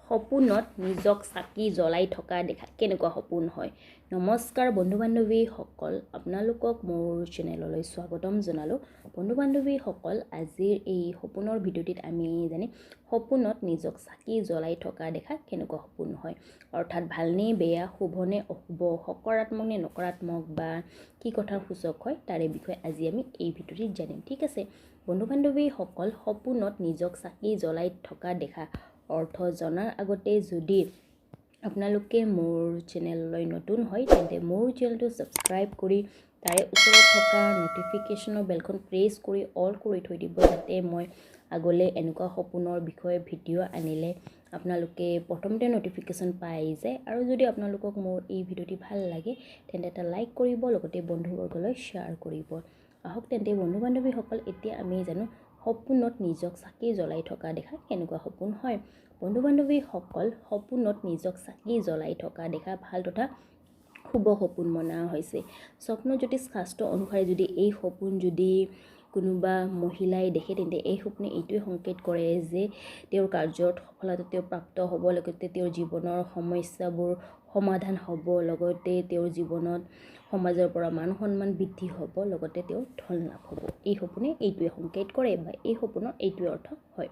সপোনত নিজক চাকি জ্বলাই থকা দেখা কেনেকুৱা সপোন হয়। নমস্কাৰ বন্ধু বান্ধৱীসকল, আপোনালোকক মোৰ চেনেললৈ স্বাগতম জনালোঁ। বন্ধু বান্ধৱীসকল, আজিৰ এই সপোনৰ ভিডিঅ'টিত আমি জানিম সপোনত নিজক চাকি জ্বলাই থকা দেখা কেনেকুৱা সপোন হয়, অৰ্থাৎ ভালনে বেয়া, শুভনে অশুভ, সকাৰাত্মক নে নকাৰাত্মক বা কি কথাৰ সূচক হয়, তাৰে বিষয়ে আজি আমি এই ভিডিঅ'টিত জানিম। ঠিক আছে বন্ধু বান্ধৱীসকল, সপোনত নিজক চাকি জ্বলাই থকা দেখা অৰ্থ জনাৰ আগতে যদি আপোনালোকে মোৰ চেনেললৈ নতুন হয়, তেন্তে মোৰ চেনেলটো ছাবস্ক্ৰাইব কৰি তাৰে ওচৰত থকা ন'টিফিকেশ্যনৰ বেলখন প্ৰেছ কৰি অল কৰি থৈ দিব, যাতে মই আগলৈ এনেকুৱা সপোনৰ বিষয়ে ভিডিঅ' আনিলে আপোনালোকে প্ৰথমতে ন'টিফিকেশ্যন পাই যায়। আৰু যদি আপোনালোকক মোৰ এই ভিডিঅ'টি ভাল লাগে, তেন্তে এটা লাইক কৰিব, লগতে বন্ধুবৰ্গলৈ শ্বেয়াৰ কৰিব। আহক তেন্তে বন্ধু বান্ধৱীসকল, এতিয়া আমি জানো সপোনত নিজক চাকি জ্বলাই থকা দেখা কেনেকুৱা সপোন হয়। বন্ধু বান্ধৱীসকল, সপোনত নিজক চাকি জ্বলাই থকা দেখা ভাল তথা শুভ সপোন মনা হৈছে। স্বপ্ন জ্যোতিষ শাস্ত্ৰ অনুসাৰে যদি এই সপোন যদি কোনোবা মহিলাই দেখে, তেন্তে এই সপোনে এইটোৱে সংকেত কৰে যে তেওঁৰ কাৰ্যত সফলতা তেওঁ প্ৰাপ্ত হ'ব, লগতে তেওঁৰ জীৱনৰ সমস্যাবোৰ সমাধান হ'ব, লগতে তেওঁৰ জীৱনত সমাজৰ পৰা মান সন্মান বৃদ্ধি হ'ব, লগতে তেওঁৰ ধন লাভ হ'ব। এই সপোনে এইটোৱে সংকেত কৰে বা এই সপোনৰ এইটোৱে অৰ্থ হয়।